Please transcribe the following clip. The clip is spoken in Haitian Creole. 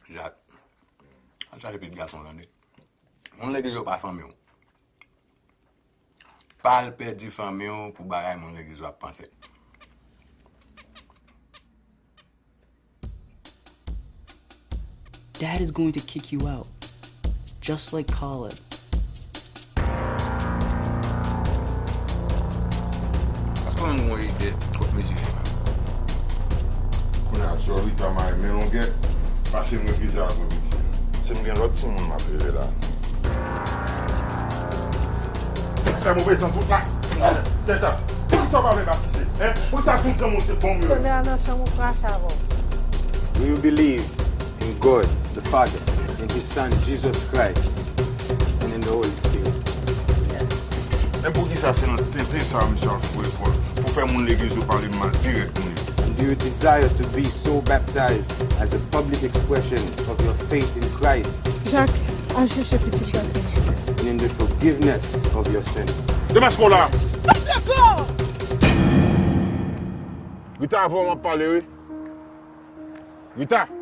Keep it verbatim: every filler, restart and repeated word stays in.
Jak, al chache pitit gason w tande. Moun legliz yo pa fanmi w. Pa al pèdi fanmi w pou bagay moun legliz yo ap panse. Dad is going to kick you out, just like Caleb. Èske w menm gen yon ide kont mesye yo menm? Kounye a, Jolita mare men longè, pase m refize al pran pitit. Se m gen lòt timoun m ap leve la. Fè move san tout la. Tèt a. Poukisa w pa vle batije? Hein? Poukisa tout zanmi w se bon yo? Tonè nan chanm ou krache avè w. Do you believe in God the Father, in His Son Jesus Christ, and in the Holy Spirit? Men poukisa se nan tenten sa misye ap foure kò l pou fè moun legliz yo pale m mal dirèk kounye a? And do you desire to be so baptized as a public expression of your faith in Christ Jak, al chèche pitit gason. And in the forgiveness of your sins? Demaske w la! Rita, avè w m ap pale wi. Rita!